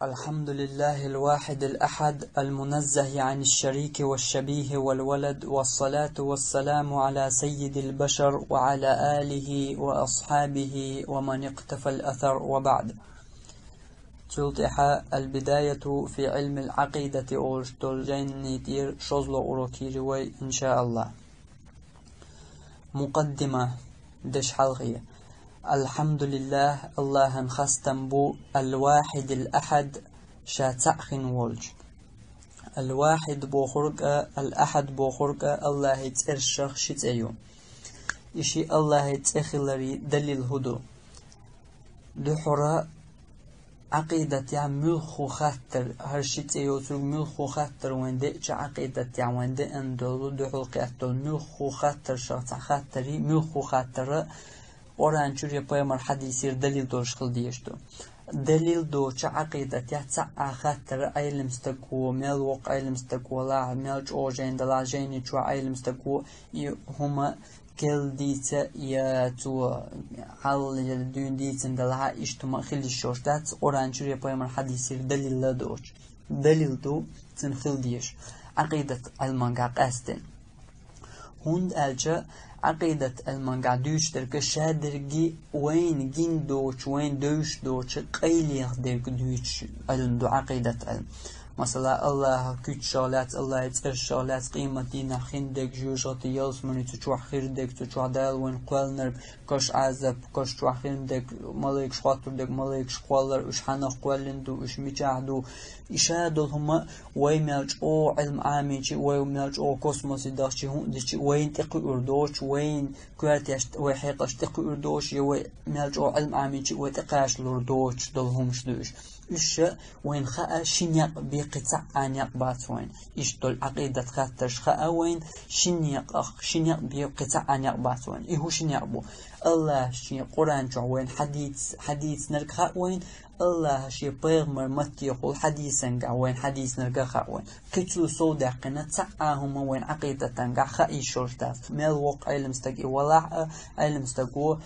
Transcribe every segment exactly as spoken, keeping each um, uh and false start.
الحمد لله الواحد الأحد المنزه عن الشريك والشبيه والولد، والصلاة والسلام على سيد البشر وعلى آله وأصحابه ومن اقتفى الأثر، وبعد. Цул тӀехьа البداية في علم العقيدة олуш долу жайни тӀера шозлагӀа урок йийр ю вай, иншааллахӀ. Мукъаддима, дешхьалхе. الحمد لله, Аллахьан хастам бу, الواحد الأحد, ша цхьаъ хин волчу. الواحد бохург а, الأحد бохург а Аллахьан цӀершах ши цӀе ю. И ши Аллахьан цӀе хиларе далил хӀун ду? Дуьххьара Ӏакъидатехь муьлхха хаттар, хӀара ши цӀе йоцург муьлхха хаттар вайн деъча, Ӏакъидатехь вайн деана долу, дуьхьал кхетта долу муьлхха хаттаршах цхьа хаттаре, муьлхха хаттара Къуръан чуьра я пайхамар хьадисера далил долуш хила дезаш ду. Далил доцучу Ӏакъидатехь цхьа а хаттара Ӏелам стаг ву, мел воккха Ӏелам стаг валахь, мел чӀогӀа жайна далахь, жайни чохь Ӏелам стаг ву, и хӀума керла дийца я цо хьалха дуьйна дийцина далахь, иштта хӀума хила йиш йолуш дац, Къуръан чуьра я пайхамар хьадисера далилла доцуш. Далил ду цуьнан хила дезаш, Ӏакъидат Ӏилманга къаьстина. ХӀунда аьлча Ӏакъидат Ӏилманга дуьйцуш дерг шадерриге вайна гина доцуш, вайна девзаш доцуш къайлех дерг дуьйцуш Ӏилма ду Ӏакъидат Ӏилма. Масала, Аллахьан куьцах лаьцна, Аллахьан цӀершах лаьцна, къематдийнахь хин дерг, жоьжахати, ялсамани, цу чохь хир дерг, цу чохь Дала вайна кхоьллинарг, каш Ӏазап, каш чохь хин дерг, малайкаш хоттур дерг, малайкаш кхоллар, уьш хьанах кхоьллина ду, уьш мичахь ду. И ша долу хӀума вай мел чӀогӀа Ӏилма Ӏамийча, вай мел чӀогӀа космосе дахча хӀума дича, вайна тӀекхуьур доцуш, вайна коьртеш, вай хьекъалш тӀекхуьур доцуш, я вай мел чӀогӀа Ӏилма Ӏамийча, вай тӀекхачалур доцуш долу хӀумаш ду уьш. Уьш ша вайна хаа ши некъ бен кхин цхьа а некъ бац вайна. Иштта долу Ӏакъидат хаттарш хаа вайна ши некъах, ши некъ бен кхин цхьа а некъ бац вайна. И хӀун ши некъ бу? Аллахьа шен Къуръан чохь вайна хьадийц-, хьадийцинарг хаа вайна, Аллахьа шен пайхамар маттехула хьадийцинарг вайна хьадийцинарг а хаа вайна. Кхин цул совдаьккхина цхьа а хӀума вайна Ӏакъидатангахь хаа йиш йолуш дац. Мел воккха Ӏелам стаг и валахь а, Ӏелам стаго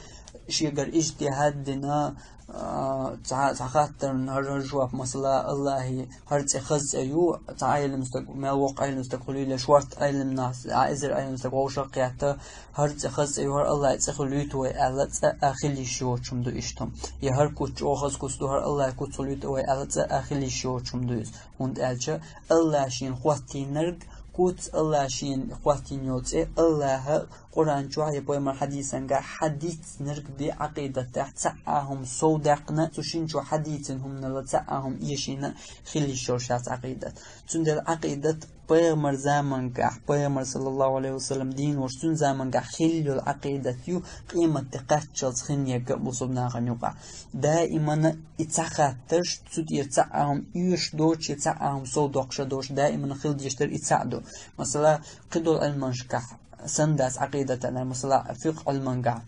шегара ижтихӀад дина, а, цхьа, цхьа хаттарна хӀара, хӀара жоп, масала, Аллахьан хӀара цӀе хаза цӀе ю, цхьа Ӏелам стаг, мел воккха Ӏелам стаг хуьлийла, шортта Ӏелам нах, а, эзар Ӏелам стаг вовшах а кхетта, хӀара цӀе хаза цӀе ю, хӀара Аллахьан цӀе хуьлуьйту вай аьлла, цкъа а хила йиш йоцуш хӀума ду иштта хӀума. Я хӀара куц чӀогӀа хаза куц ду, хӀара Аллахьан куц хуьлуьйту вай аьлла, цкъа а хила йиш йоцуш хӀума ду иза. ХӀунда аьлча Аллахьа шена хӀоттийнарг куц, Аллахьа шена хӀоттийна йолу цӀе, Аллахьа Къуръан чохь я пайхамар хьадийцинарг хьадийцинарг бен Ӏакъидатехь цхьа а хӀума совдаьккхина, цу шина чохь хьадийцина хӀуманал цхьа а хӀума эшийна хила йиш йолуш яц Ӏакъидат. Цундела Ӏакъидат пайхамар замангахь, пайхамар, саллаллаху алейхи ва саллям, дийна волуш цуьнан замангахь хилла йолу Ӏакъидат ю, къематде кхаччалц хин ерг а бусулба нахана юкъахь. Даимана и цхьа хаттарш, цу тӀера цхьа а хӀума оьшуш доцуш, я цхьа а хӀума совдоккхуш доцуш, даимана хила дезаш дерг и цхьаъ ду. Масала, кхидолу Ӏилманашкахь санна дац Ӏакъидатана, масала, фикъхӀ Ӏилмангахь.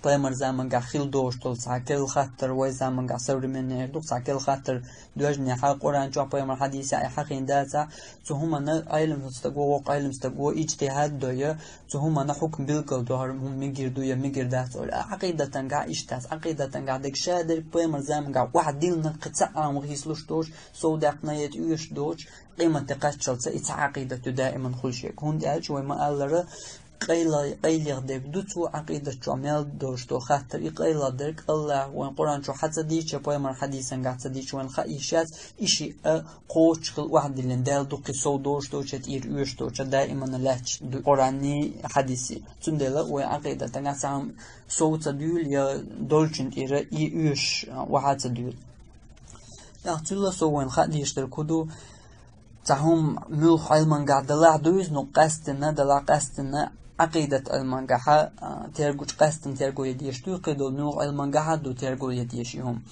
Пайхамар замангахь хила долуш долу цхьа керла хаттар, вай замангахь современный эр ду, цхьа керла хаттар доьжнехь, Къуръан чохь, пайхамар хьадисехь и хьахийна дацахь, цу хӀуманна Ӏелам стаг ву, воккха Ӏелам стаг ву, ижтихӀад до я, цу хӀуманна хьукм билгал до, хӀара хӀума мегар ду я мегар дац олий. А Ӏакъидатангахь иштта дац. Ӏакъидатангахь дерг шадерг пайхамар замангахь охьадиллинарг кхин цхьа а хӀума хийцалуш доцуш, совдаьккхина я оьшуш доцуш, къематде кхаччалца и цхьа Ӏакъидат ю даиман хуьлуш ерг. ХӀунда аьлча вай ма-аллара, къайла-, къайлех дерг ду цо Ӏакъидат чохь мел долуш долу хаттар. И къайла дерг Аллахьа вайн Къуръан чохь хьа ца дийча, пайхамар хьадисангахь ца дийча, вайн хаа йиш яц, и шиъ а кхочуш хила охьадиллина, Дала дуккхий сов долуш доцуш, тӀера оьшуш доцуш, даимана лаьтташ ду Къуръанний, хьадисий. Цундела вайн Ӏакъидатангахь цхьа хӀума сов ца дуьйлу, я долчун тӀера и оьшуш охьа ца дуьйлу. ТӀаккха цуьлла сов вайн хаа дезаш дерг хӀун ду? Цхьа хӀума муьлхха Ӏилмангахь далахь ду иза, ну, къаьстина далахь, къаьстина Ӏакъидат Ӏилмангахьа, а, тергучу, къаьстина терго ян дезаш ду, кхидолу муьлхха Ӏилмангахьа ду терго ян дезаш и хӀума.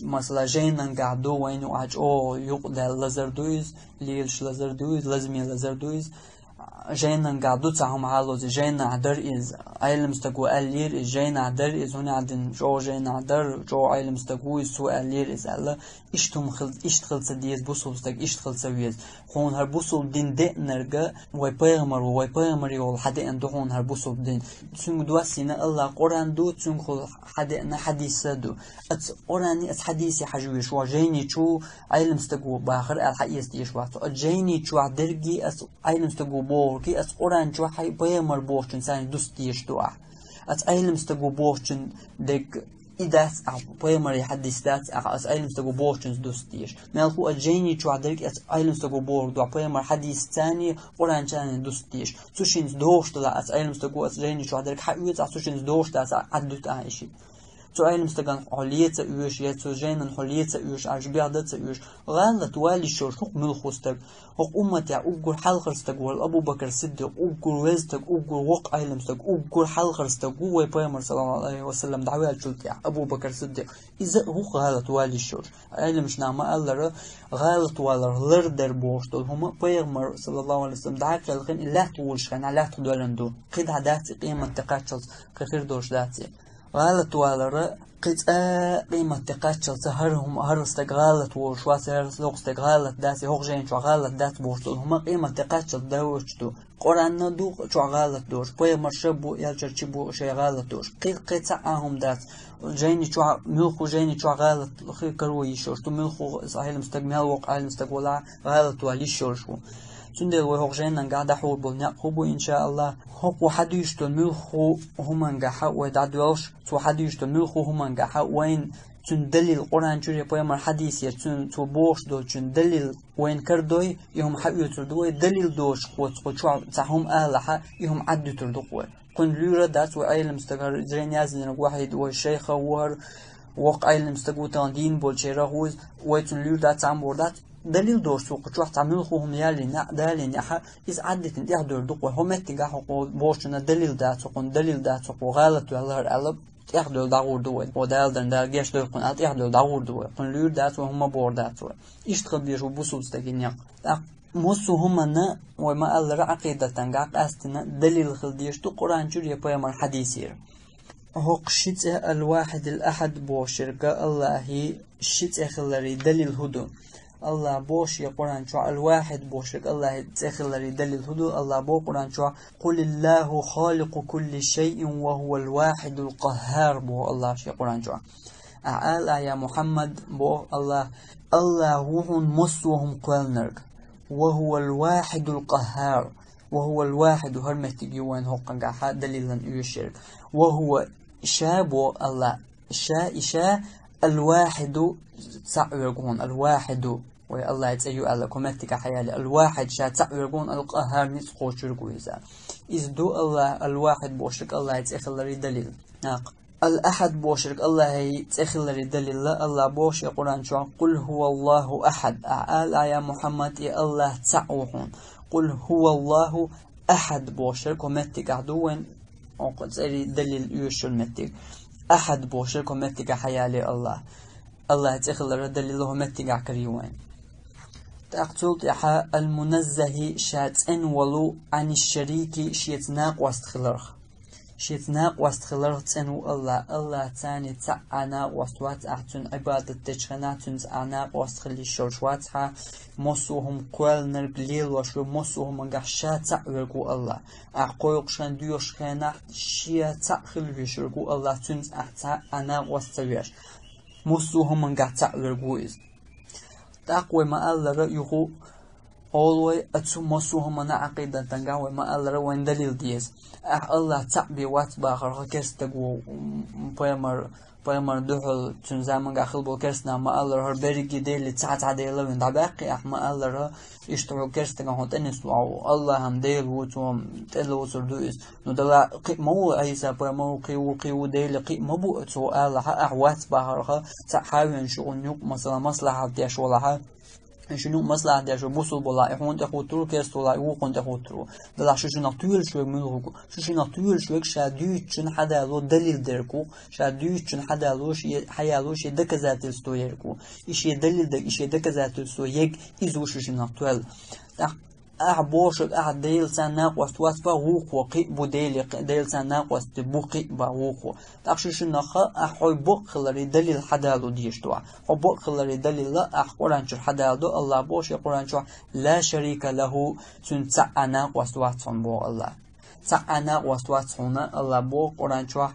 Масала, жайнангахь ду, вайна юкъахь чӀогӀа юкъадаьлла лазар ду иза, лелаш лазар ду иза, лазаме лазар ду иза. жайнангахь ду цхьа хӀума хьалоз, жайнахь дар иза, Ӏелам стага аьллера иза, жайнахь дар иза, хӀунда аьлча чӀогӀа жайнахь дар, чӀогӀа Ӏелам стаг ву иза, цо аьллера иза аьлла, иштта хӀума хила, иштта хила ца деза бусулба стаг, иштта хила ца веза. Хьуна хӀара бусулба дин деанарг вай пайхамар ву, вай пайхамар йолу хьадеана ду хьуна хӀара бусулба дин. Цуьнга доссийна Аллах Къуръан ду, цуьнгахула хьадеана хьадис а ду. Аса Къуръане, аса хьадисе хьажа везаш вац, жайни чу Ӏелам стаг ву бахар аьлла хьаэца дезаш вац. Аса жайни чохь дерриге аса Ӏелам стаг ву бохург, аса Къуръан чохь хьайн пайхамар бохучун санна дуста дезаш ду ахь. Аса Ӏелам стаг ву бохучун дерг и дац ахь, пайхамаре хьадис дац ахь, аса Ӏелам стаг ву бохучунца дуста дезаш. Мелхо аса жайни чохь дерг аса Ӏелам стаг ву бохург ду, пайхамар хьадис царний, Къуръан царний дуста дезаш. Цу шинца догӀуш делахь, аса Ӏелам стаг ву, аса жайни чохь дерг хьаоьцу ахь, цу шинца догӀуш делахь, аса Ӏаддуьту ахь и шиъ. Цу Ӏелам стагана хьо леца оьшу, я цу жайнана хьо леца оьшу, ахь бехда ца оьшу. ГӀалат вала йиш йолуш хӀокху муьлхха стаг. ХӀокху умматехь уггар хьалхара стаг волу Абу Бакр Сиддикъ, уггар веза стаг, уггар воккха Ӏелам стаг, уггар хьалхара стаг ву вай пайхамар, саллаллаху Ӏалайхи ва саллам, дӀаваьллачул тӀаьхьа Абу Бакр Сиддикъ. Иза а хӀокху гӀалат вала йиш йолуш. Ӏеламаш наха ма-аллара, гӀалат валар лардар бохуш долу хӀума пайхамар, саллаллаху Ӏалайхи ва саллам, дӀа а кхелхина, и лаьтта волуш хенахь лаьттах доьллина ду. КхидӀа дац и къематде кхаччалц, кхин хир долуш дац и. ГӀалат валара кхин цкъа къематде кхаччалца хӀара хӀума, хӀара стаг гӀалат волуш вац, хӀара доккха стаг гӀалат дац, и хӀокху жайни чохь гӀалат дац бохуш долу хӀума къематде кхаччалц дӀавоьдуш ду. Къуръанна ду чохь гӀалат долуш, пайхамарша бу, элчанаш бу шайн гӀалат долуш. Кхин, кхин цхьа а хӀума дац. Жайни чохь, муьлхха жайни чохь гӀалат хи-, каро йиш йолуш ду, муьлхха Ӏелам стаг, мел воккха Ӏелам стаг валахь, гӀалат вала йиш йолуш ву. Цундела вай хӀокху жайнангахь дӀахьур болу некъ хӀун бу, иншааллах? ХӀокхо хьадуьйцуш долу муьлхха хӀумангахь вай дӀадоьлхуш, цо хьадуьйцуш долу муьлхха хӀумангахь вайна цуьнан далил, Къуръан чуьра, пайхамар хьадисера цуьнан, цо бохуш долчун далил вайна карадой, и хӀума хьаоьцур ду вай, далил доцуш кхочу, кху чохь цхьа хӀума алахьа, и хӀума Ӏаддуьтур ду-кх вай. Кхунна луьйр а дац вай Ӏелам стаг, хӀара жайна яздинарг Вахьид вай шайх а ву хӀара, воккха Ӏелам стаг ву тахана дийна болчарах ву иза, вай цунна луьйр дац, цхьаъ бохур дац, далил доцуш цо кху чохь цхьа муьлхха хӀума ялийна, далийна ахьа, иза Ӏаддитина тӀехдоьллур ду-кх вай. ХӀокху меттигехь хӀокхо бохучунна далил дац, хӀокхунна далил дац, хӀокхо гӀалат ваьлла хӀара аьлла, тӀехдоьлла дӀагӀур ду вай. Хьо Дала дарна Дала гечдойла кхунна аьлла, тӀехдоьлла дӀагӀур ду вай. Кхунна луьйр дац вай, хӀума бохур дац вай. Иштта хила безаш ву бусулба стеган некъ. ТӀаккха массо а хӀуманна вай ма-аллара Ӏакъидатангахь къаьстина далил хила дезаш ду Къуръан чуьра я пайхамар хьадисера. ХӀокху ши цӀе, Ал-Вахьид, Ал-Ахьад бохуш ерг, Аллахьан ши цӀе хиларе далил хӀун ду? Аллахь боху шен Къуръан чохь, Ал-Вахьид бохуш ерг Аллахьан цӀе хиларе далил хӀун ду? Аллахь боху Къуръан чохь: «Къулиллаху халикъу кулли шайин ва хӀувал вахьидул къаххар», боху Аллахь шен Къуръан чохь. Ахьа ала, я Мухьаммад, боху Аллахь, Аллахь ву хьуна массо а хӀума кхоьллинарг. «Ва хӀувал вахьидул къаххар». «Ва хӀувал вахьиду», хӀара меттиг ю вайна хӀокхунгахь далилан оьшуш ерг. «Ва хӀува», ша боху Аллахь, ша, и ша, «Ал-Вахьиду», цхьаъ верг ву хьуна, «Ал-Вахьиду», вай Аллахьан цӀе ю аьлла, кху меттигехь хьаяле, «Ал-Вахьид», ша цхьаъ верг ву хьуна, «Ал-Къаххар», ницкъ кхочург ву иза. Иза ду Аллахь, Ал-Вахьид бохуш ерг Аллахьан цӀе хиларе далил. ТӀаккха Ал-Ахьад бохуш ерг Аллахьан цӀе хиларе далил, Аллахь боху шен Къуръан чохь: «Къул хӀуваллаху ахьад». Ахьа ала, я Мухьаммад, и Аллахь цхьаъ ву хьуна. «Къул хӀуваллаху ахьад» бохуш ерг кху меттигехь ду вайна, хӀокху цӀера далил оьшуш йолу меттиг. «Ахьад» бохуш ерг кху меттигехь хьаяле Аллахь. Аллахьан цӀе хиларан далил хӀокху меттигехь карайо вайна. ТӀаккха цул тӀаьхьа «Ал-Муназзахи», ша цӀена волу, «Ӏаниш-Шарики», шеца накъост хиларх. Шеца накъост хиларх цӀена ву Аллахь. Аллахь царний цхьа а накъост вац, ахьа цуьнан Ӏибадат дечу хенахь цуьнца ахьа накъост хила йиш йолуш вац хьан, массо а хӀума кхоьллинарг, лелош верг, массо а хӀумангахь ша цхьаъ верг ву Аллахь. Ахьа кхойкхуш хенахь, доьхуш хенахь, шен цхьаъ хила везаш верг ву Аллахь, цуьнца ахьа цхьа а накъост ца веш. Массо а хӀумангахь цхьаъ верг ву иза. ТӀаккха вай ма-аллара, юха олу вай, оцу массо а хӀуманна Ӏакъидатангахь вай ма-аллара вайна далил деза. Ахьа Аллахь цхьаъ бен вац бахарх керста стаг ву, м, пайхамар, пайхамарна дуьхьал цуьнан замангахь хилла болу керста нах ма-аллара, хӀара берриге Деле цхьа, цхьа Дела вина дӀабаьккхи ахьа ма-аллара, иштта хьо керста стагана хьо тӀенисло ву, Аллахь-м Дела ву, цо-м тӀелоцур ду иза. Ну, делахь кхин а ма ву Ӏийса пайхамар ву, кхин ву, кхин ву Дела, кхин а ма бу цо алахьа, ахьа вац бахарх, цхьаъ хьан вен шу хӀунда юкъа, масала, маслахьат деш валахьа. Шуна юкъа маслахьат деш ву бусулба валахь, и хьуна тӀехӀуттур ву, керста валахь, и вукхунна тӀехӀуттур ву. Делахь шу шиннах тоьлуш верг муьлха ву? Шу шиннах тоьлуш верг ша дуьйцучун хьадало далил дерг ву, ша дуьйцучун хьадало шен, хьаяло шен доказательство ерг ву. И шен далил дерг, и шен доказательство ерг, иза ву шу шиннах тоьлла. ТӀаккха Ахь бохург, ахь Делаца накъост вац бах вукхо, кхин а бу Деле, Делаца накъост бу кхин а бах вукхо. ТӀаккха шу шиннах ахь хьо бакъ хиларе далил хьадало дезаш ду ахь. Хьо бакъ хиларе далил ахь Къуръан чура хьадало ду, АллахӀа боху шен Къуръан чохь: «Ла шарика лаху», цуьнан цхьа а накъост вац хьуна боху АллахӀа. Цхьа а накъост вац хьуна, АллахӀа боху Къуръан чохь.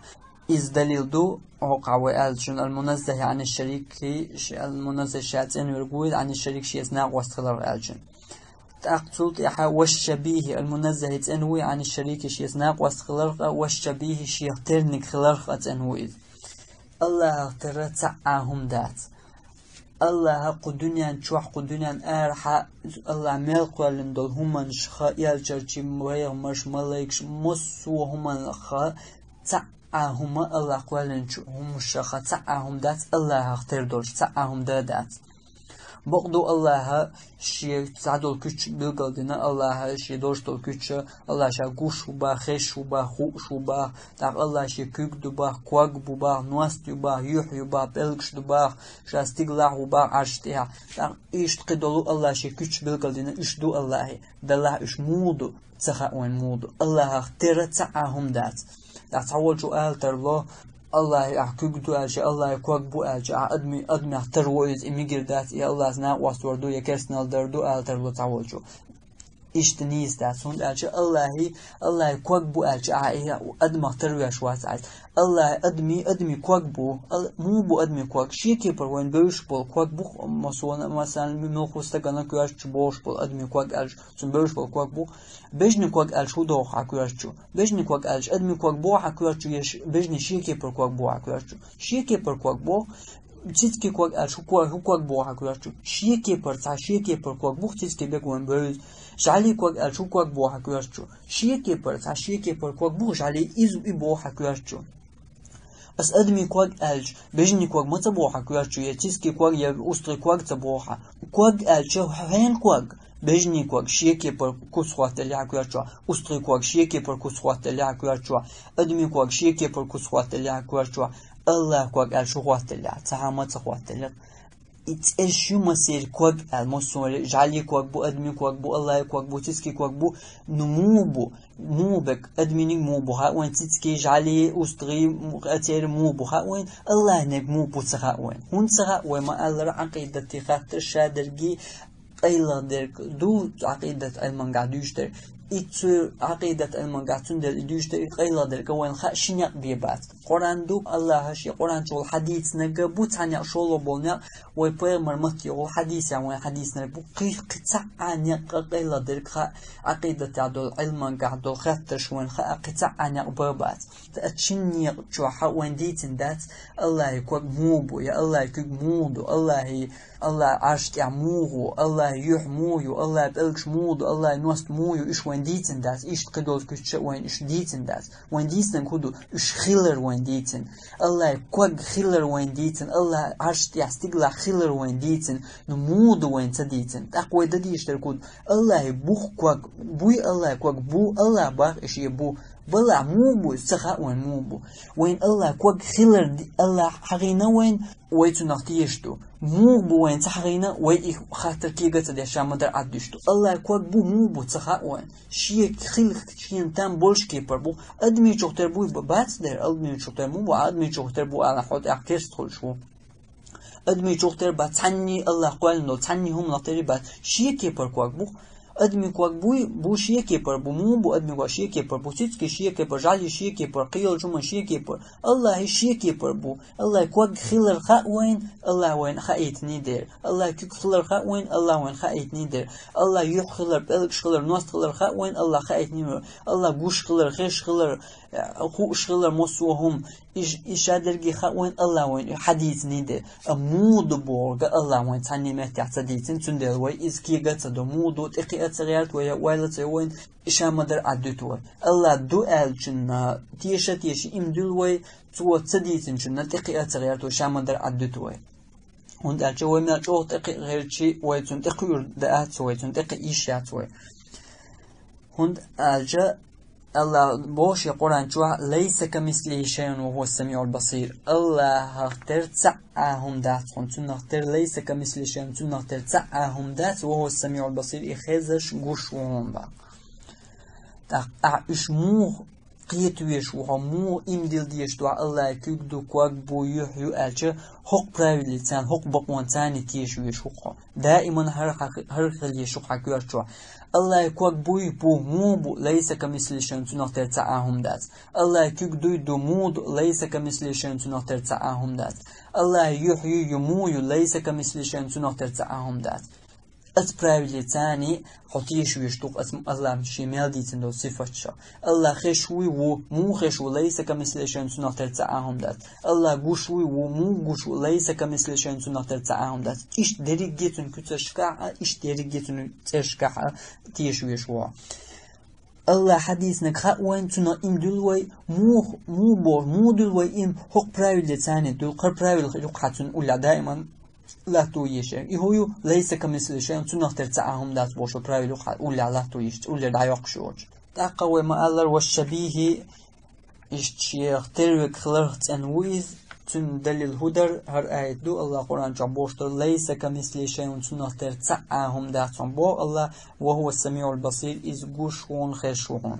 Иза далил ду, хӀокхахь вай аьллачун, ал-Муназзахи Ӏани шарики, ш-, ал-Муназзахи ша цӀена верг ву иза, Ӏани шарики шеца накъост хиларх аьллачун. ТӀаккха цул тӀаьхьа ваш шабихи, ал-Муназзахи цӀена ву иза, Ӏани шарики шеца накъост хиларх а, ваш шабихи шех терниг хиларх а цӀена ву иза. АллахӀах тера цхьа а хӀума дац. АллахӀа кху дуьнен чохь, кху дуьнен арахьа, АллахӀа мел кхоьллина долу хӀуманашха, элчанаш, пайхамарш, малайкаш, массо а хӀуманах цхьа а хӀума, АллахӀа кхоьллинчу хӀуманашха цхьа а хӀума дац, АллахӀах тера долуш цхьа а хӀума дан дац. Бакъду, АллахӀа шен цхьадолу куьч билгалдина, АллахӀа шен долуш долу куьч, АллахӀа ша гуш ву бах, хезаш ву бах, хууш ву бах, тӀаккха АллахӀа шен куьг ду бах, ког бу бах, ност ю бах, юьхь ю бах, пӀелгаш ду бах, ша стигалахь ву бах Ӏарш тӀехь. ТӀаккха иштта кхидолу АллахӀа шен куьч билгалдина, уьш ду АллахӀе. Делахь уьш муха ду, ца хаьа вайн муха ду. АллахӀах тера цхьа а хӀума дац. ТӀаккха цхьаволчо ала тарло, АллахӀе ахь куьг ду аьлча, АллахӀе ког бу аьлча, ахь адми-, адамех тера ву иза, и мегар дац, и АллахӀаца накъост вар ду, я керстанал дар ду, ала тарло цхьаволчо. Иштта нийса дац, хӀунда аьлча АллахӀе, АллахӀе ког бу аьлча, ахь и адамах тера веш вац ахь. АллахӀе адми, адми ког бу, ал-, муха бу адми ког? Шен кепара вайн бевзаш болу ког бу, масала, масала, муьлхха стагана коьртачу бохуш болу адми ког аьлча, цуьнан бевзаш болу ког бу. Бежанийн ког аьлча хӀун догӀу хьан коьртачу? Бежанийн ког аьлча, адми ког боху хьан коьртачу, я ш-, бежанийн шен кепара ког боху хьан коьртачу? Шен кепара ког боху. Цицкийн ког аьлча, хӀун ко-, хӀун ког боху хьан коьртачу? Шен кепара цхьа, шен кепара ког буху, цицкийн бега вайн бевза. ЖӀаьлийн ког аьлча, хӀун ког боху хьан коьртачу? Шен кепара цхьа, шен кепара ког буху, жӀаьлийн иза и боху хьан коьртачу. Ас адамийн ког аьлча, бежанийн ког ма ца боху хьан коьртачу, я цицкийн ког, я устагӀийн ког ца боху хьан. Ког аьлча, хьенан ког? Бежанийн ког шен кепара куц хӀоттаделла хьан коьртачохь, устагӀийн ког шен кепара куц хӀоттаделла хьан коьртачохь, адамийн ког шен кепара куц хӀоттаделла хьан коьртачохь, АллахӀан ког аьлча хӀун хӀоттаделла, цхьа хӀума ца хӀоттаделла. И цӀераш ю массеран ког аьлла, массо а жӀаьлийн ког бу, адамийн ког бу, АллахӀан ког бу, цицкийн ког бу, ну муха бу, муха бега, адамийниг муха бу хаьа вайн, цицкийн, жӀаьлийн, устагӀийн, м-, церан муха бу хаьа вайн, АллахӀаниг муха бу ца хаьа вайн. ХӀунда ца хаьа вай ма-аллара, Ӏакъидатан хаттарш шадерг къайлагӀа дерг ду, Ӏакъидат Ӏилманехь дуьйцуш дерг. И цу Ӏакъидат Ӏилманехь цундела и дуьйцуш дерг, и къайлагӀа дерг вайна хаьа ши некъ бен бац. Къуръан ду, АллахӀа шен Къуръан чу волу хьадийцинарг бу, цхьа некъ шолгӀа болу некъ, вай пайхамаран маттахь йолу хьадисехь вайна хьадийцинарг бу, кхин, кхин цхьа а некъ къайлагӀа дерг хаьа, Ӏакъидатехь долу, Ӏилманехь долу хаттарш вайна хаьа кхин цхьа а некъ бен бац. Ткъа шина некъа чохь вайна дийцина дац, АллахӀан ког муха бу, я АллахӀан куьг муха ду, АллахӀан, АллахӀан Ӏарш тӀехь муха ву, АллахӀан юьхь муха ю, АллахӀан пӀелгаш муха ду, АллахӀан ност муха ю, уьш вайна дийцина дац, иштта кхидолу куьч а вайна уьш дийцина дац. Вайна дийцинарг хӀун ду? Уьш хилар вайна дийцина. АллахӀан ког хилар вайна дийцина. АллахӀан Ӏарш тӀехь стигалахь хилар вайна дийцина. Ну муха ду вайна ца дийцина? ТӀаккха вай дан дезаш дерг хӀун ду? АллахӀан бу ког, буй АллахӀан ког? Бу, АллахӀа бах и шен бу. Балахь муха бу иза, ца хаьа вайна муха бу. Вайна АллахӀан ког хилар ди-, АллахӀа хьахийна вайна, вай цунах тешаш ду. Муха бу вайна ца хьахийна, вай и хаттар кега а ца деш, ша ма-дарра Ӏаддуьтуш ду. АллахӀан ког бу, муха бу, ца хаьа вайна. Шен хила, шена там болуш кепара бу. Адамийн чух тера буй бац дера, адамийн чух тера муха бу, адамийн чух тера бу ала хьо тӀаккха керста хуьлуш ву. Адамийн чух тера бац, цхьанний АллахӀа кхоьллина долу, цхьанний хӀуманах тера бац. Шен кепара ког бу. Адамийн ког буй, бу шен кепара бу, муха бу адамийн ког шен кепара бу, цицкийн шен кепара, жӀаьлийн шен кепара, кхин йолчу хӀуманийн шен кепара, АллахӀан шен кепара бу. АллахӀан ког хилар хаьа вайна, АллахӀа вайна хаийтиний дера. АллахӀан куьг хилар хаьа вайна, АллахӀа вайна хаийтиний дера. АллахӀан юьхь хилар, пӀелгаш хилар, ност хилар хаьа вайна, АллахӀа хаийтиний вайна. АллахӀ гуш хилар, хезаш хилар, хууш хилар, массо а хӀума. И ш-, и шадерриге хаьа вайна, АллахӀа вайна хьадийциний дера. Амма муха ду бохург АллахӀа вайна цхьанний меттехь ца дийцина, цундела вай иза кега а ца до. Муха ду, тӀекхиа а ца гӀерта вай, ойла а ца йо вайна, и ша ма-дарра Ӏаддуьту вай. АллахӀ ду аьллачунна теша а теший, иман дуьллу вай, цо ца дийцинчунна тӀекхиа а ца гӀерта вай, ша ма-дарра Ӏаддуьту вай. ХӀунда аьлча вай мел чӀогӀа тӀекхиа гӀертачи, вай цунна тӀекхуьур дац вай, цунна тӀекхиа йиш яц вай. ХӀунда аьлча Аллах боху шен Къуръан чохь: «Лайса камислихи шайъун ва хӀуа самиъул басир». Аллахах тера цхьа а хӀума дац хьуна, цунах тера, «лайса камислихи шайъун», цунах тера цхьа а хӀума дац, «ва хӀуа самиъул басир», и хезаш, гуш ву хьуна боху. ТӀаккха ахь уьш муха кхета везаш ву хьо, муха иман дилла дезаш ду хьо, Аллахьан куьг ду, ког бу, юьхь ю аьлча, хӀокху правиле царна, хӀокху бакъонца царна теша везаш ву хьо. Даиман хӀара хьан, хӀара хила езаш ву хьан коьрта чохь. Аллахьан ког буй, бу, муха бу, «лайса камислихи шайъун», цунах тера цхьа а хӀума дац. Аллахьан куьг дуй, ду, муха ду, «лайса камислихи шайъун», цунах тера цхьа а хӀума дац. Аллахьан юьхь ю, ю, муха ю, «лайса камислихи шайъун», цунах тера цхьа а хӀума дац. Оцу правиле царна хьо теша везаш ду-кх, оцу Аллахьан шен мел дийцина долу сифаташах. Аллах хезаш вуй, ву, муха хезаш ву, «лайса камислихи шайъун», цунах тера цхьа а хӀума дац. Аллах гуш вуй, ву, муха гуш ву, «лайса камислихи шайъун», цунах тера цхьа а хӀума дац. Иштта дерриге цуьнан куьцашкахь а, иштта дерриге цуьнан цӀерашкахь а теша везаш ву хьо. Аллахьан хьадиснаг хаьа вайна, цунах иман дуьллу вай, муха, муха боху, муха дуьллу вай иман, хӀокху правиле царна дуьллу, хӀара правил ю-кх хьан цуьнан уллехь даиман латто езаш. И хӀун ю, «лайса камислихи шайъун», цунах тера цхьа а хӀума дац бохуш правил ю-кх хьан уллехь латто езаш, уллера дӀайоккхуш йоцуш. ТӀаккха вай ма-аллара: «Ва шшабихи», иштта шех тера верг хиларх цӀена ву иза, цуьнан далил хӀун дара, хӀара аят ду, Аллах Къуръан чохь бохуш дара: «Лайса камислихи шайъун», цунах тера цхьа а хӀума дац хьуна боху Аллах, «ва хӀуа самиъул басир», иза гуш ву хьуна, хезаш ву хьуна.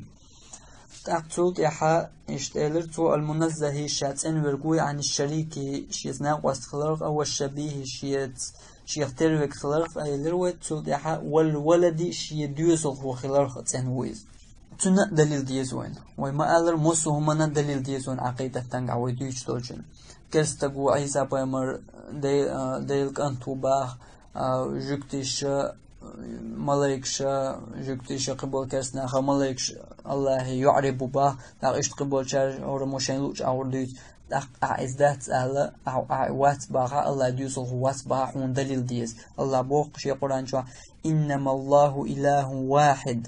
ТӀаккха цул тӀаьхьа иштта элира цо: «Ал-муназзахи», ша цӀена верг вуй, «Ӏани шшарики», шеца накъост хиларх а, «ва шшабихи», шеца, шех тера верг хиларх а, элира вай цул тӀаьхьа, «вал валади», шен доьзалхо хиларх а цӀена ву иза. Цунна а далил деза вайна. Вай ма-аллара, массо а хӀуманна далил деза вайна Ӏакъидат тангахь вай дуьйцуш долчун. Керстаг ву Ӏийса пайхамар, Дей-, а, Делан кӀант ву баха, а, жуьгтиша, малайкаша, жуьгтиша, кхиболу керстанаха, малайкаша Аллахье йоӀарий бу баха, тӀаккха иштта кхиболчара хӀораммо шайна луъучу агӀор дуьйцу. ТӀаккха ахьа иза дац аьлла, ахьа, ахьа вац баха, Аллахьан доьзалхо вац баха, хьуна далил деза. Аллах боху шен Къуръан чохь: «Иннамаллаху илахун вахид.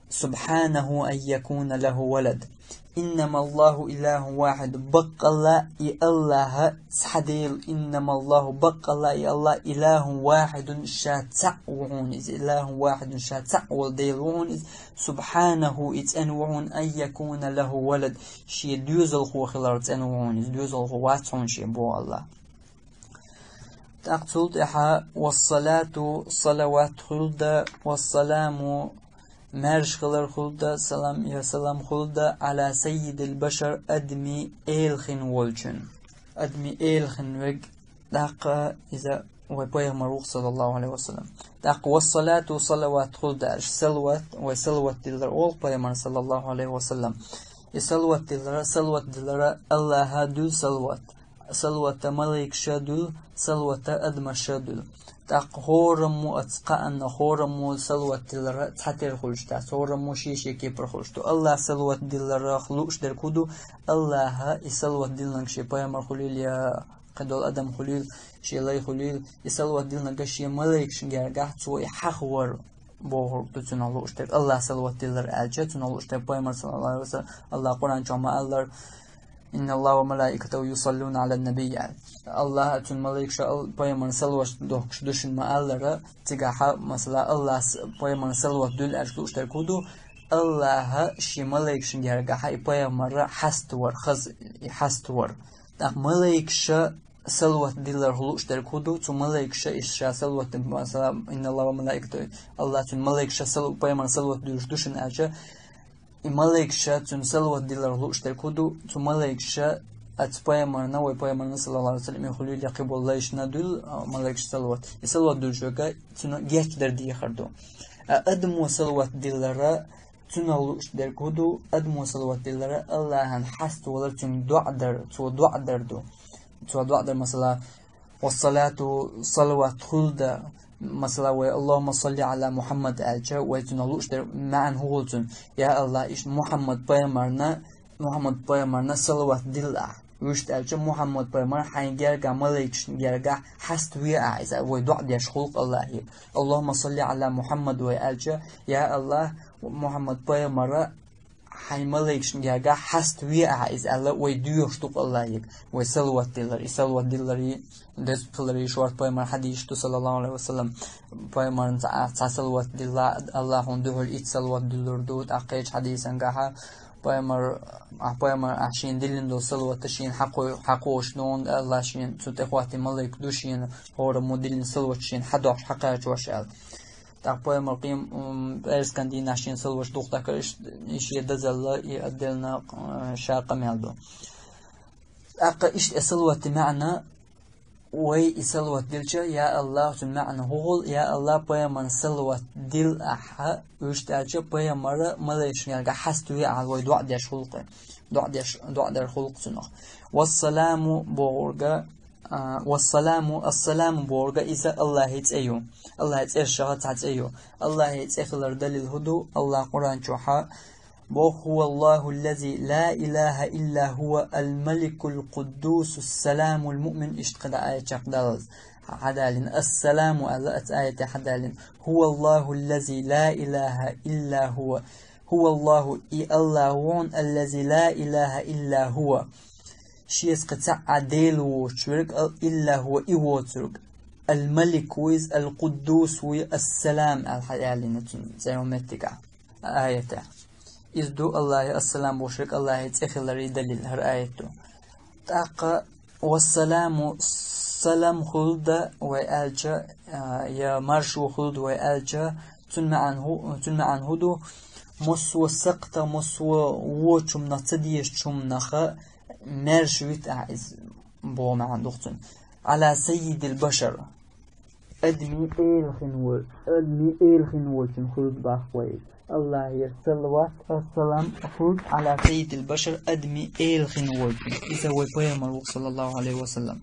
Субханаху ан якуна лаху валад». «Иннамаллаху илахун вахид». Баккъалла и Аллах цхьа Дела. «Иннамаллаху», баккъалла и Аллах, «илахун вахидун», ша цхьаъ ву хьуна иза. «Илахун вахидун», ша цхьаъ волу Дела ву хьуна иза. «Субханаху», и цӀена ву хьуна, «ан якуна лаху валад», шен доьзалхо хилар цӀена ву хьуна иза. Доьзалхо вац хьуна шен, боху Аллах. ТӀаккха цул тӀаьхьа: «Вассалату», салават хуьлда, «вассаламу», маьрша хилар хуьлда, салам, я салам хуьлда, «Ӏала саййидил башар», адамийн эла хин волчун. Адамийн эла хин верг, тӀаккха иза вай пайхамар ву-кх, саллаллаху Ӏалайхи ва саллам. ТӀаккха: «Вассалату», салават хуьлда аьлча, салават, вай салават диллар олу пайхамарна, саллаллаху Ӏалайхи ва саллам. И салават диллара, салават диллара Аллаха дуьллу салават. Салавата малайкаша дуьллу, салавата адамаша дуьллу. ТӀаккха хӀораммо, оцу кхаанна хӀораммо салават диллара цхьатера хуьлуш дац, хӀораммо шен-шен кепара хуьлуш ду. Аллаха салават дилларах лууш дерг хӀун ду? Аллаха и салават диллинарг шен пайхамар хуьлийла я кхидолу адам хуьлийла, шен лай хуьлийла, и салават диллинарг шен малайкашна гергахь цо и хьахавар бохург ду цунах лууш дерг. Аллаха салават диллар аьлча, цунах лууш дерг пайхамар, саллаллаху Ӏалайхи ва саллам, Аллаха Къуръан чохь ма-аллара: «Инна Аллаха ва малаикатаху юсаллуна Ӏалан набий», аьлла. Аллаха, цуьнан малайкаша ал-, пайхамарна салават дохкуш ду шуна ма-аллара, цигахьа, масала, Аллаха с-, пайхамарна салават дуьллу аьлча лууш дерг хӀун ду? Аллаха шен малайкашна гергахьа и пайхамар хьаставар, хаза и хьаставар. ТӀаккха малайкаша салават дилларх лууш дерг хӀун ду? Цу малайкаша иштта ша салават, масала, «Инна Аллаха ва малаикатаху», Аллаха, цуьнан малайкаша сал-, пайхамарна салават дуьллуш ду шуна аьлча, и малайкаша цуьнан салават дилларх лууш дерг хӀун ду? Цу малайкаша оцу пайхамарна, вай пайхамарна, саллаллаху Ӏалайхи ва саллам, и хуьлийла я кхиболу лайшна дуьллу, а, малайкаша салават. И салават дуьллуш верг цунна гечдар дехар ду. А адамо салават диллара, цунах лууш дерг хӀун ду? Адамо салават диллара Аллахана хьаставалар, цуьнга доӀа дар, цо доӀа дар ду. Цо доӀа дар, масала, «Вассалату», салават хуьлда, масала, вай «Аллахумма салли Ӏала Мухьаммад» аьлча, вай цунах лууш дерг маьӀна хӀун хуьлу цуьнан? Я Аллах, иштта Мухьаммад пайхамарна, Мухьаммад пайхамарна салават дилла ахь. Вуьшта аьлча, Мухьаммад пайхамар хьайн гергахь, малайкашна гергахь хьаставе ахь иза, вай доӀа деш хуьлу-кх Аллахе. «Аллахумма салли Ӏала Мухьаммад» вай аьлча, я Аллах, Мухьаммад пайхамара хьайн малайкашна герга хьаста ве ахьа иза аьлла, вай доьхуш ду-кх Аллахьига, вай салават диллар. И салават диллари, деза хилари шорта пайхамара хьадисаш ду, саллаллаху Ӏалайхи ва саллам. Пайхамарна цхьа, цхьа салават дилла, Аллахьа хьона духьал итт салават диллур ду, тӀаккха кхечу хьадисангахьа, пайхамар, а, пайхамар, а, шена диллина долу салават шена хьакхо-, хьакхочуш ду, Аллахьа шена цу тӀе хӀоттийна малайк ду шена, хӀора мо диллина салават шена хьадохьуш, хьакхачош аьлла. ТӀаккха пайхамар кхин, м, пӀераскан дийнахь шена салават дукха даккхар, иш-, и шен дазалла, и отдельно, э, ша къамел ду. ТӀаккха иштта и салаватан маьӀна, вай и салават дилча, я Аллахь, цуьнан маьӀна хӀун хуьлу, я Аллахь, пайхамарна салават дилла ахьа, вуьшта аьлча, пайхамара малайкашна герга хьаста ве ахьа, вай доӀа деш хуьлу-кх. ДоӀа деш, доӀа дар хуьлу-кх цунах. Вассаламу бохург, а, вассаламу, ассаламу бохург иза Аллахьан цӀе ю. Аллахьан цӀерашах цхьа цӀе ю. Аллахьан цӀе хилар далил хӀун ду? Аллахьа Къуръан чохьа боху: «هو الله الذي لا إله إلا هو الملك القدوس السلام المؤمن», иштта кхидӀа аят чекхдаллалц хьадалийна. Ассаламу аьлла, оцу аятехь хьадалийна: «هو الله الذي لا إله إلا هو». «هو الله», и Аллахь ву хьуна, «الذي لا إله إلا هو». Шеца кхин цхьа а Дела воцуш верг, ал-, «إلا هو», и воцург. «الملك» ву иза, «القدوس» ву и, «السلام» аьлла хьадалийна цуьнан цӀеран меттигахь, аятехь. Иза ду Аллахьан ассалам бохург, Аллахьан цӀе хиларан далил хӀара аят ду. ТӀаккха «вассаламу», салам хуьлда вай аьлча, а, я маршо хуьлда вай аьлча, цуьнан маьӀна хӀу-, цуьнан маьӀна хӀун ду? Массо а сакхтах, массо а вочу хӀуманах, ца дезачу хӀуманах маьрша вита ахьа иза, боху маьӀна ду-кх цуьнан. «على سيد البشر». Адамийн эла хин волу, адамийн эла хин волчун хуьлда боху вай. Аллахьера салават, ассалам хуьлда «على سيد البشر», адамийн эла хин волчун. Иза вай пайхамар ву, саллаллаху Ӏалайхи ва саллам.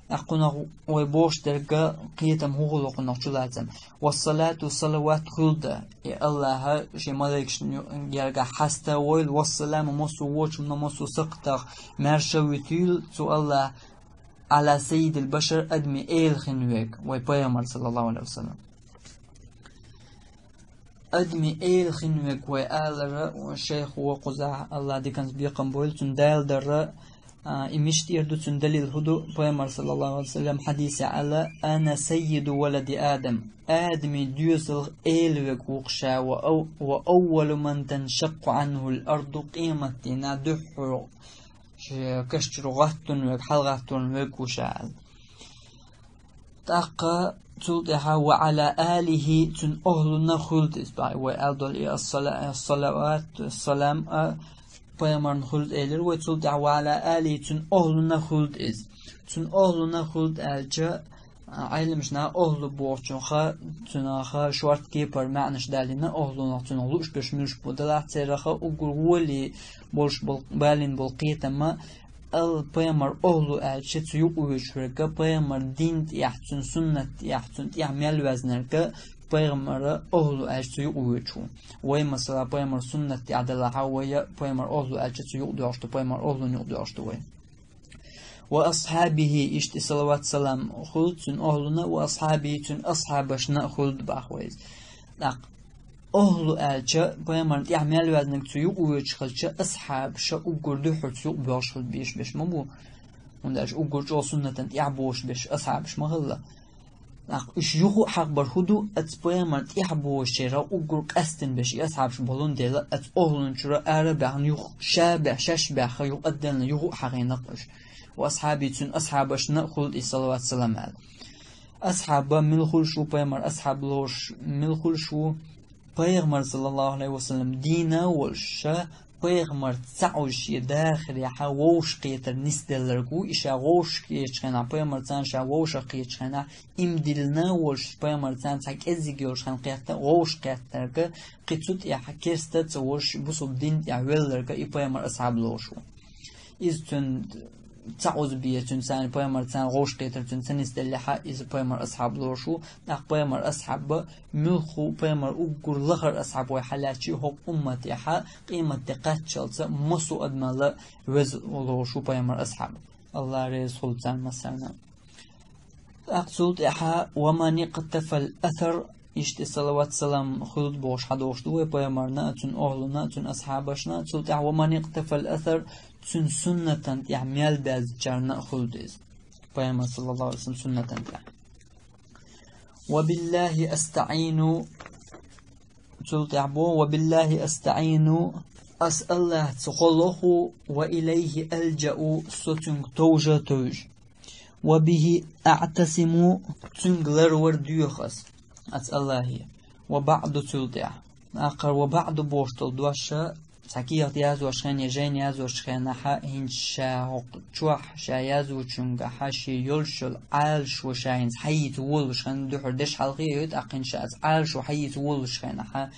ТӀаккха кхунах вай бохуш дерг кхетам хӀун хуьлу кхунах чулацам. «Вассалату», салават хуьлда и Аллахьа шен малайкашна герга хьаста войла, «вассаламу», массо а вочу хӀуманах, массо а сакхтах маьрша вуьтийла цу Аллахьа, «على سيد البشر», адамийн эла хин верг, вай пайхамар, саллаллаху Ӏалайхи ва саллам. Адамийн эла хин верг вай алара, шайх ву кхузахь, Аллахьа диканца бекхам бойла, цуьнан даладарра, а, и мича тӀера ду, цуьнан далил хӀун ду? Пайхамар, саллаллаху Ӏалайхи ва саллам, хьадисехь аьлла: «أنا سيد ولد آدم». Адамийн доьзалх эла верг ву-кх ша, «وأو-, وأول من تنشق عنه الأرض», къематдийнахь дуьххьара шен каш чуьра гӀаттун верг, хьалагӀаттун верг ву ша аьлла. ТӀаккха цул тӀаьхьа «وعلى آله», цуьнан охӀлуна хуьлда иза боху. Вай аьлла долу и ас-сала-, ас-салават, ас-салам а пайхамарна хуьлда элира вай, цул тӀаьхьа «وعلى آله», цуьнан охӀлуна хуьлда иза. Цуьнан охӀлуна хуьлда аьлча, а, Ӏеламнаха охӀлу бохучух, цунах шорта кепара маьӀнаш далийна, охӀлунах цунах лууш берш муьлш бу делахь, церах уггар гӀоле болуш болу, балийна болу кхетам а, Алла пайхамар охӀлу аьлча цу юкъа воьдуш верг, пайхамар дин тӀехь, цуьнан суннат тӀехь, цуьнан тӀехь мел ваьзнарг, пайхамар охӀлу аьлча цу юкъа воьдуш ву. Вай, масала, пайхамар суннат тӀехь делахь а, вай пайхамар охӀлу аьлча цу юкъа доьгӀуш ду, пайхамар охӀлуна юкъа доьгӀуш ду вай. «وأصحابه», иштта салават-салам хуьлда цуьнан охӀлуна, «وأصحابه», цуьнан асхьабашна а хуьлда боху вай иза. ТӀаккха охӀлу аьлча, пайхамарна тӀехь мел ваьзнарг цу юкъа воьдуш хилча, асхьабаш уггар дуьххьара цу юкъа боьлхуш хила безаш берш ма бу. ХӀунда аьлча уггар чӀогӀа суннатана тӀехь бозуш берш асхьабаш ма хилла. ТӀаккха уьш юха а хьахабар хӀун ду, оцу пайхамарна тӀехь бозучеран уггар къаьстина берш и асхьабаш болун дела, оцу охӀлун чуьра ара а баьхна, юха ша а баьхна, шаьш а баьхна, юха отдельно юха а хьахийна-кх уьш. «وأصحابه», цуьнан асхьабашна а хуьлда и салават-салам аьлла. Асхьаб мила хуьлуш ву, пайхамар асхьаб лоруш мила хуьлуш ву? Пайхамар, саллаллаху Ӏалайхи ва саллам, дийна а волуш, ша пайхамар ца Ӏузуш шен дахарехьа вовшахкхетар нисделларг ву, и ша вовшахкхетачу хенахь, пайхамарца ша вовшахкхетачу хенахь, иман диллина а волуш, пайхамарца цхьа кӀеззиг йолуш хан кхетта, вовшахкхеттарг, кхин цу тӀехь керста а ца волуш, бусалба дин тӀехь велларг и пайхамар асхьаб лоруш ву. Иза цуьнан ца Ӏузу бе, цуьнан царна пайхамарца вовшахкхетар цуьнан ца нисделлехьа, иза пайхамар асхьаб лоруш ву. ТӀаккха пайхамар асхьаб муьлхха ву, пайхамар уггар лахара асхьаб вай хьалаьцча, хӀокху умматехьа къематде кхаччалца массо а адамалла веза лоруш ву пайхамар асхьаб. Аллах реза хуьлда царна массарна. ТӀаккха цул тӀаьхьа: «ومن اقتفى الأثر», Иштта салават-салам хуьлда бохуш хьадохуш ду вай пайхамарна а, цуьнан охьлуна а, цуьнан асхьабашна а, цул тӀаьхьа «ومن اقتفى الأثر», цуьнан суннатан тӀехь мел баьзначарна а хуьлда иза. Пайхамар, саллаллаху алейхи ва саллям, суннатан тӀехь. «وبالله أستعين», цул тӀаьхьа боху: «وبالله أستعين», ас Аллахьца гӀо лоху, «وإليه ألجأ», со цуьнга товжа а товжа. «وبه أعتصم», цуьнга ларвар доьху ас, ас Аллахье. «وبعد», цул тӀаьхьа. Акхар «وبعد» бохуш долу дош цхьа кехат яздечу хенахь, я жайна яздечу хенахь, хӀинца ша хӀокху чохь ша яздечуьнгахь шен йолуш йолу Ӏалашо ша хӀинца хьаийца волуш хенахь, дуьххьара деш хьалхе а йойту, тӀаккха хӀинца ша аса Ӏалашо хьаийца волуш хенахь,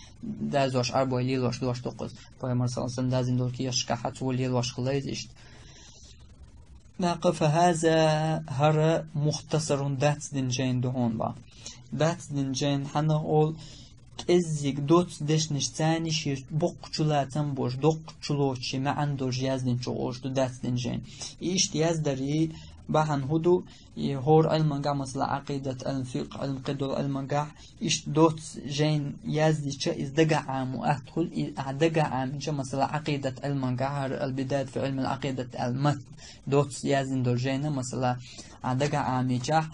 яздеш Ӏарбой лелош дош ду-кх иза. Пайхамар, саллаллаху алейхи ва саллям, даздина долу кехаташкахь цо лелош хилла иза иштта. ТӀаккха: «فهذا», хӀара, «مختصر», дацдина жайна ду хьуна боху. Дацдина жайна хьанах олу, кӀеззиг доцца дешнаш царний шен боккха чулацам болуш, доккха чулоцуш, шен маьӀна долуш яздинчух олуш ду дацдина жайна. И иштта яздарий бахьана хӀун ду, и хӀора Ӏилмангахь, масала, Ӏакъидат, Ӏилм фикъхӀ, Ӏилм кхидолу Ӏилмангахь, иштта доцца жайна яздича, иза дагахь Ӏамо атта хуьлу, и ахь дагахь Ӏамийча, масала, Ӏакъидат Ӏилмангахь, хӀара «البداية في علم العقيدة» аьлла матн, доцца яздина долу жайна, масала, ахь дагахь Ӏамийча,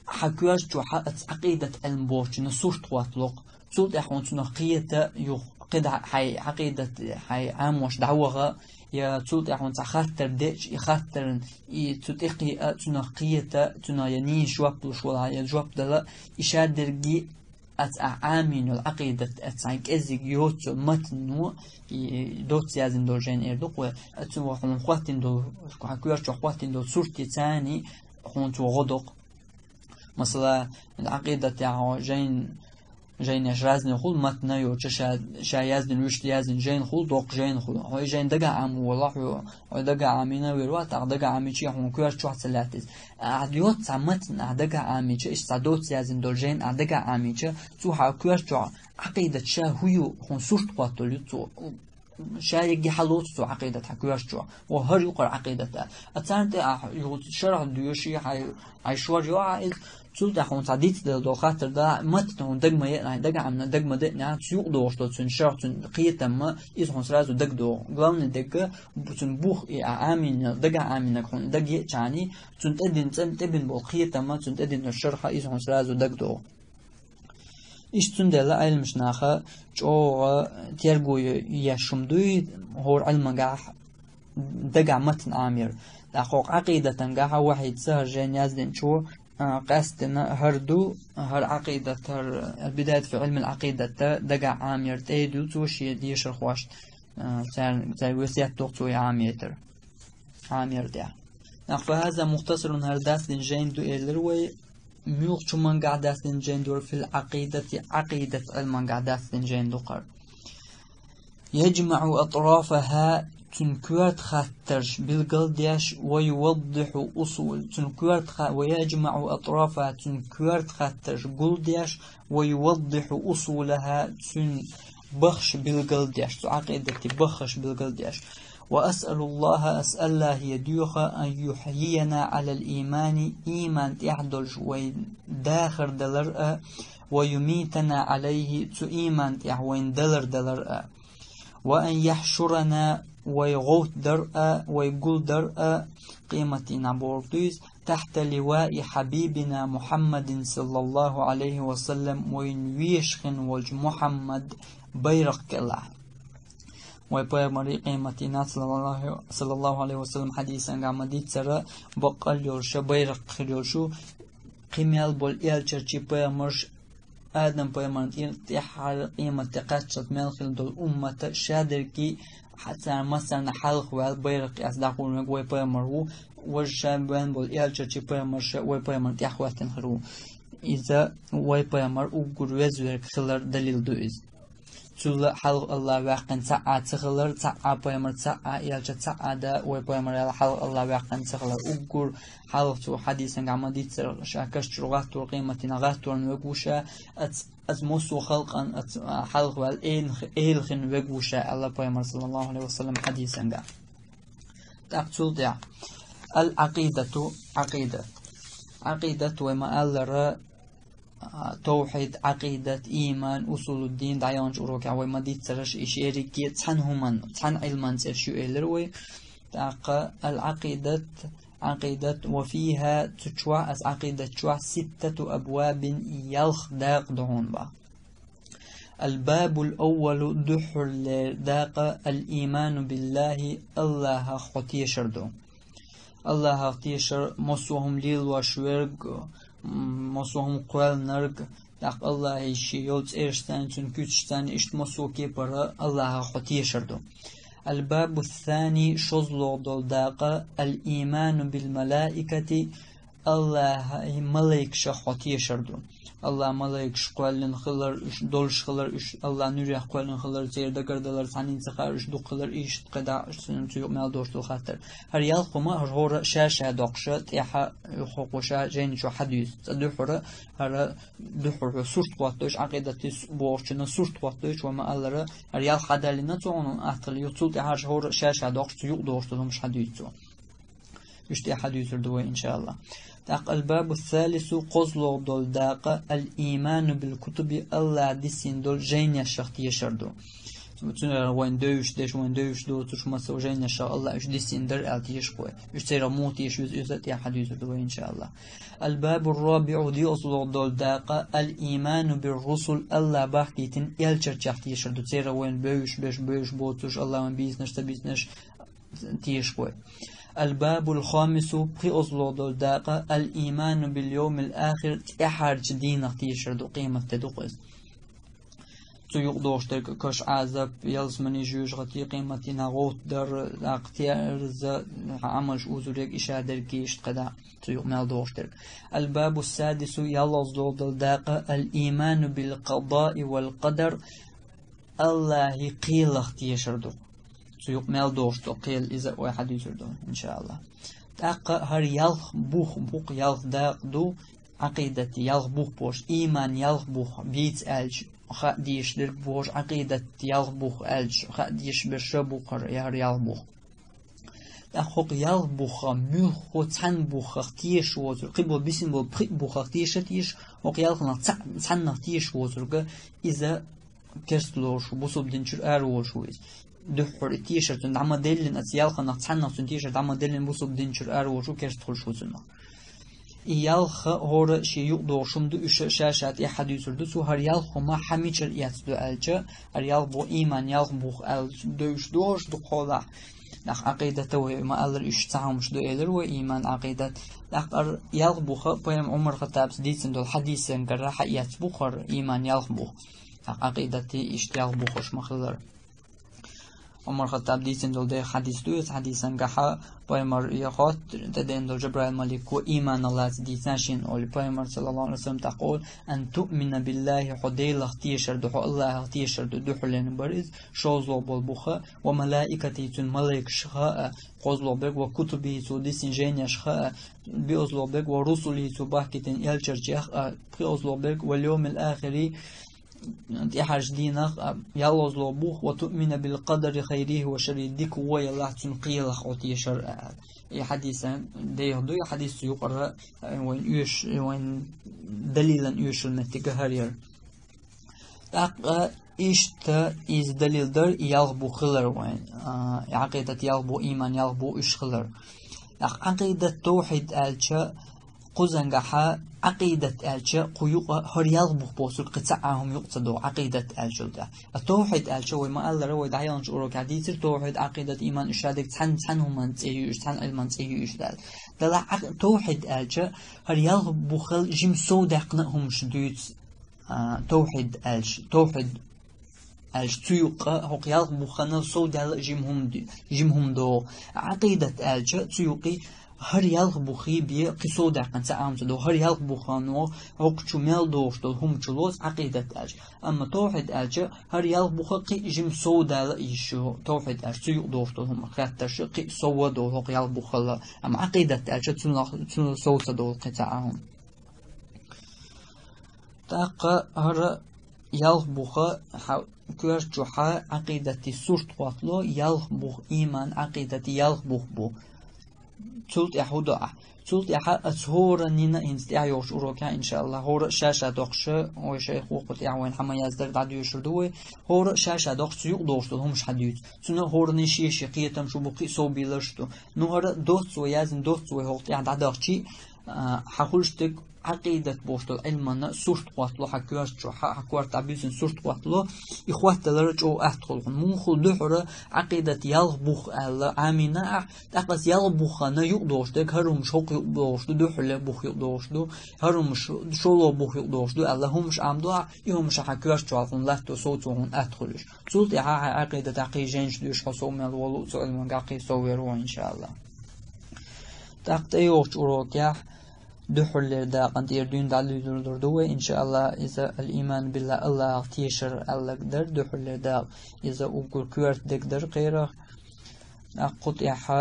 хьан коьрта чохь хьан аса Ӏакъидат Ӏилм бохучунна сурт хӀоттало-кх. Цул тӀаьхьа хьуна цунах кхета юха, кхидӀа хьайн Ӏакъидат, хьайн Ӏамош дӀаваха, я цул тӀаьхьа хьуна цхьа хаттар деъча, и хаттарна, и цу тӀе кхиа, цунах кхета, цунах я нийса жоп луш валахь, я жоп дала, и шадерриге аса ахь Ӏамийна йолу Ӏакъидат, аса хьайн кӀеззиг йоцу йолу матно, и доцца яздина долу жайна эр ду-кх вай, аса цо хьуна хӀоттийна долу, хьан коьрта чохь хӀоттийна долу суртий царний хьуна цо гӀо до-кх. Масала, Ӏакъидат яхьо жайн, жайнаш разный хуьлу, матн йоцуш, ша, ша яздина, вуьшта яздина жайна хуьлу, доккха жайна хуьлу. Хьо и жайна дагахь Ӏамо валахь, хьо, хьо дагахь Ӏамийна вер вац, тӀаккха дагахь Ӏамийча хьуна коьрта чохь ца лаьтта иза. Ахь йоцу цхьа матн ахь дагахь Ӏамийча, иштта цхьа доцца яздина долу жайна ахь дагахь Ӏамийча, цо хьан коьрта чохь Ӏакъидат ша хӀун ю, хьуна сурт хӀоттало ю цо. Ша ерриге хьалоцу цо Ӏакъидат хьан коьрта чохь. О, хӀара ю-кх хӀара Ӏакъидат аьлла. А царна тӀе ахь юха шархь доьший, хьайн, хьайн шор йохьа иза, цул тӀаьхьа хьуна цхьа дицделла долу хаттар да, матн хьуна дага ма еъна, хьайн дагахь Ӏамийна дага ма деъна, цу юкъа догӀуш долу цуьнан шархь, цуьнан кхетам, иза хьуна сразу дага догӀу. Главный дерг, цуьнан бух и ахь Ӏамийна, дагахь Ӏамийнарг хьуна дага еъчахьана, цунна тӀедина, цунна тӀебина болу кхетам, цунна тӀедина шархь, иза хьуна сразу дага догӀу. Иштта цундела Ӏилманчу наха чӀогӀа терго еш хӀума дуй, хӀора Ӏилмангахь дагахь матн Ӏамор. ТӀаккха хӀокху Ӏакъидатангахь Вахьид Сахар жайна яздинчо, а, къаьстина хӀара ду, хӀара Ӏакъидат, хӀара «Бидаят фи Ӏилмил Ӏакъидат» дагахь Ӏамор тӀе а дуьллу цо шен дешархошна, а, царна, цаьрга весет доккху цо и Ӏамор тӀехь. Ӏамор тӀехь. ТӀаккха «فهذا مختصر», хӀара дацдина жайна ду элира вай, муьлхачу мангахь дацдина жайна ду, «في العقيدة», Ӏакъидат Ӏилмангахь дацдина жайна ду хӀара. «يجمع أطرافها», цуьнан коьрта хаттарш билгалдеш, «ويوضح أصول», цуьнан коьрта ха-, «ويجمع أطرافها», цуьнан коьрта хаттарш гулдеш, «ويوضح أصولها», цуьнан бахаш билгалдеш, цу Ӏакъидатан бахаш билгалдеш. «وأسأل الله», ас Аллахье доьху, «أن يحيينا على الإيمان», ийман тӀехь долуш вай дахар далар а, «ويميتنا عليه», цу ийман тӀехь вайна далар далар а. «وأن يحشرنا», вай гӀовттадар а, вай гулдар а, къематдийнахь бохург ду иза, «تحت لواء حبيبنا محمد صلى الله عليه وسلم», вайна везаш хин волчу Мухьаммадан байракх кӀелахь. Вай пайхамарий къематдийнахь, саллаллаху, саллаллаху алейхи ва саллям, хьадисангахь ма-дийццара, баккъал йолуша байракх хир йолуш ву, кхин мел болу элчанаш, пайхамарш, Адам-пайхамарна тӀе-, тӀаьххьара къематде кхаччалц мел хилла долу уммата шадерриге а царна массарна хьалха ваьлла байракх эцна дӀахьур верг вай пайхамар ву, важа ша ваьлла болу элчанаш, пайхамарш вай пайхамарна тӀаьхьахӀоьттина хир ву. Иза вай пайхамар уггар веза верг хилар далил ду иза. Цул а хьалха Аллахь ваьккхина цхьа а ца хилар, цхьа а пайхамар, цхьа а элча, цхьа а да вай пайхамар аьлла хьалха Аллахь ваьккхина ца хилар. Уггар хьалха цо хьадисангахь ма-дийццара, ша каш чуьра гӀаттор, къематдийнахь гӀатторна верг ву ша, ас, ас массо а халкъан, ас, а, хьалха ваьлла эйн-, эйла хин верг ву ша аьлла пайхамар, саллаллаху алейхи ва саллям, хьадисангахь. ТӀаккха цул тӀаьхьа: «العقيدة», Ӏакъидат. Ӏакъидат вай ма-аллара, а, тавхьид, Ӏакъидат, иман, усулуддин дӀаяханчу урокехь вай ма-дийццараш, и шеригге цхьана хӀуман, цхьана Ӏилман цӀераш ю элира вай. ТӀаккха ал-Ӏакъидат, Ӏакъидат, ва фиха, цу чохь, ас Ӏакъидат чохь, ситтату абвабин, ялх дакъа ду хьуна бах. Аль-бабуль-аввалу, дуьххьарлера дакъа, аль-иману биллахи, Аллахах хьо тешар ду. Аллахах тешар, массо а хӀума лелош верг, м, массо а хӀума кхоьллинарг, тӀаккха Аллахьан шен йолу цӀерашца, цуьнан куьцашца, иштта массо а кепара Аллахах хьо тешар ду. Аль-бабу ссани, шозлагӀа долу дакъа, аль-иману биль-малаикати, Аллахьан малайкашах хьо тешар ду. Аллахьан малайкаш кхоьллина хилар, уьш долуш хилар, уьш Аллахьан нуьрех кхоьллина хилар, церан дагардалар цхьаьннан ца хаьара, уьш дукха хилар, иштта кхидӀа, цуьнан цу юкъа мел дош долу хаттар. ХӀара ялх хӀума, хӀара хӀора ша-ша доккхуша, тӀаьхьа хӀокхо ша жайна чу хьадуьйцу. Цкъа дуьххьара, хӀара дуьххьара хьо сурт хӀоттадойш, Ӏакъидатис бохучунна сурт хӀоттадойш, вай ма-аллара, хӀара ялх хьадаллина цо хьуна, атта хила ю, цул тӀаьхьа хӀара хӀора ша-ша доккхуш, цу юкъа догӀуш долу хӀумаш хьадуьйцу цо. Уьш тӀе хьадуьйцур ду вай, иншааллахь. ТӀаккха аль-бабу ссалису, кхозлагӀа долу дакъа, аль-иману биль-кутуби, Аллахьа диссина долу жайнешах тешар ду. Цуьнан вайн девзаш деш, вайн девзаш доцуш массо а жайнешах Аллахьа уьш диссина дара аьлла тешаш вай. Уьш церан муха тешаш веза, иза тӀе хьадуьйцур ду вай, иншааллахь. Аль-бабу ррабиӀу, диъазлогӀа долу дакъа, аль-иману бир-русул, Аллахьа бахкийтина элчанех тешар ду. Церан вайн бевзаш беш, бевзаш боцуш, Аллахьа вайн бийцинарш, ца бийцинарш, тешаш вай. Аль-бабуль-хамису, пхиъазлогӀа долу дакъа, аль-иману биль-йовмиль-ахир, тӀаьхьарчу дийнах тешар ду, къематде ду-кх иза. Цу юкъа догӀуш дерг каш, Ӏазап, ялсамани, жоьжахати, къематдийнахь гӀовттадар, тӀаккха терза, Ӏамалш узург, иштта дерг, иштта кхидӀа, цу юкъа мел догӀуш дерг. Аль-бабу ссадису, ялхазлогӀа долу дакъа, аль-иману биль-къадаи валь-къадар, Аллахьан кхелах тешар ду. Цу юкъа мел догӀуш долу кхел, иза а вай хьадуьйцур ду, иншааллахь. ТӀаккха хӀара ялх бух бу-кх, ялх дакъа ду, Ӏакъидат ялх бух бохуш, иман ялх бух бийца аьлча, хаа дезаш дерг бохуш, Ӏакъидат ялх бух аьлча, хаа дезаш берш бух хӀара, я хӀара ялх бух. ТӀаккха хӀокху ялх бухах муьлхха цхьана бухах тешаш воцург, кхин болу бисина болу пхиъ бухах теша а теша, хӀокху ялханах цхьа-, цхьаннах тешаш воцург, иза керста лоруш ву, бусалба дин чуьра ара волуш ву иза. Дуьххьара и тешар цуьнан дӀа ма-деллина, оцу ялханах цхьаннах цуьнан тешар дӀа ма-деллина, бусалба дин чуьра ара волуш ву, керста хуьлуш ву цунах. И ялх хӀора шен юкъа догӀуш хӀума ду, уьш ша-ша тӀе хьадуьйцур ду цо. ХӀара ялх хӀума хьан мичара эцна ду аьлча, хӀара ялх бух иман ялх бух аьлла девзаш догӀуш ду кхолахь. ТӀаккха Ӏакъидата вай ма-аллара, уьш цхьа хӀумаш ду элира вай, иман, Ӏакъидат. ТӀаккха хӀара ялх буха пайхамар Ӏумар-Хаттабас дийцина долу хьадисангара хьаэцна бу хӀара иман ялх бух. ТӀаккха Ӏакъидати иштта ялх бухаш ма-хиллара. Ӏумар-Хаттаб дийцина долу дехьа хьадис ду, иза хьадисангахьа пайхамар я хотту, тӀедеана долу Жабраил малико иманах лаьцна дийцина шена олу. Пайхамар, саллаллаху алейхи ва саллям, тӀаккха олу: «Ан туъмина биллахи», хьо Делах тешар ду, хьо Аллахах тешар ду, дуьххьарлена бара иза, шозлагӀа болу буха, «ва малаикатихи», цуьнан малайкашха а, кхозлагӀа берг, «ва кутубихи», цо диссина жайнешха а, биозлагӀа берг, «ва русулихи», цо бахкийтина элчанех а, пхиозлагӀа берг, «валь-йовмиль-ахири», тӀаьхьарчу дийнах а, ялхозлагӀа бух, «ва туъмина биль-къадари хайрихи ва шаррихи», дика вон ялахь, цуьнан кхелах хьо тешар а аьлла. И хьадисан дехьа ду, и хьадис цу юкъара, а, вайн оьш-, вайн далилан оьшуш меттиг хӀара яра. ТӀаккха иштта иза далил дара и ялх бух хилар вайн, а, и Ӏакъидат ялх бух, иман ялх бух уьш хилар. ТӀаккха Ӏакъидат, тавхьид аьлча, кхузангахьа Ӏакъидат аьлча, кху юкъа хӀара ялх бух бохург кхин цхьа а хӀума юкъа ца догӀу, Ӏакъидат аьлчул тӀаьхьа. А тавхьид аьлча, вай ма-аллара, вай дӀаяханчу урокехь дийцира, тавхьид, Ӏакъидат, иман, уьш шадерг цхьана, цхьана хӀуманна цӀе ю уьш, цхьана Ӏилманна цӀе ю уьш аьлла. Делахь Ӏакъ-, тавхьид аьлча, хӀара ялх бухал жима сов даьккхина а хӀумаш дуьйцу, а, тавхьид аьлча, тавхьид аьлча, цу юкъа хӀокху ялх буханал сов даьлла жима хӀума ди-, жима хӀума догӀу. Ӏакъидат аьлча, цу юкъе хӀара ялх бухий бен кхин сов даьккхина цхьа а хӀума ца догӀу. ХӀара ялх бухано хӀокху чу мел догӀуш долу хӀума чу лоцу Ӏакъидат аьлча. Амма тавхьид аьлча, хӀара ялх буха кхин жима сов даьлла йиш ю, тавхьид аьлча, цу юкъа догӀуш долу хӀума хаттарш кхин сов а догӀу хӀокху ялх бухал, амма Ӏакъидат аьлча, цунах, цунах сов ца догӀу кхин цхьа а хӀума. ТӀаккха хӀара ялх буха хьан коьрта чу хьан Ӏакъидати сурт хӀоттло, ялх бух, иман, Ӏакъидати ялх бух бу. Цул тӀаьхьа хӀу до ахь? Цул тӀаьхьа ас хӀора нина хӀинца тӀаьхьа йогӀучу урокехь, иншааллах, хӀора ша-ша доккхуш, вай шайх вукху тӀаьхьа вайна хьан ма яздара дӀадоьшур ду вай, хӀора ша-ша доккхуш цу юкъа догӀуш долу хӀумаш хьан дуьйцу. Цуьнан хӀоранна шен-шен кхетамаш бу, кхин а совбийларш ду. Ну, хӀара доцца вай яздина, доцца вай хӀокху тӀаьхьа дӀадахчий, а, хьан хуьлуш дерг Ӏакъидат бохуш долу Ӏилманна сурт хӀоттало хьан коьрта чохь, хьан, хьан коьрта дӀабуьззина сурт хӀоттало, и хӀотталара чӀогӀа атта хуьлу хьуна. Муха хуьлу дуьххьара Ӏакъидат ялх бух аьлла, Ӏамийна ахь, тӀаккха аса ялх бухана юкъа догӀуш дерг, хӀара хӀумаш хӀокху юкъа догӀуш ду, дуьххьарлера бух юкъа догӀуш ду, хӀара хӀумаш шолгӀа бух юкъа догӀуш ду аьлла, хӀумаш Ӏамдо ахь, и хӀумаш хьан коьрта чохь хьуна латто совцо хьуна атта хуьлуш. Цул тӀаьхьа хьайн Ӏакъидатехь кхин жайнаш доьшуш хьо сов мел волу, цу Ӏилманга кхин сов вер ву, иншааллах. ТӀаккха тӀейогӀучу урокехь дуьххьарлера дакъана тӀера дуьйна дӀадуьйцур ду вай, иншааллах, иза аль-иман билла, Аллахах тешар аьлларг дара, дуьххьарлера дакъа иза уггар коьрта дерг дара кхерах. ТӀаккха кху тӀаьхьа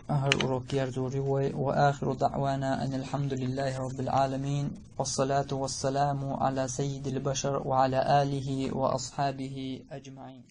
хӀара урок ерзор ю вай. Ва ахиру даъвана анил хьамдулиллахи раббил Ӏаламин. Вассалату вассаламу Ӏала саййидил башар ва Ӏала алихи ва асхьабихи аджмаӀин.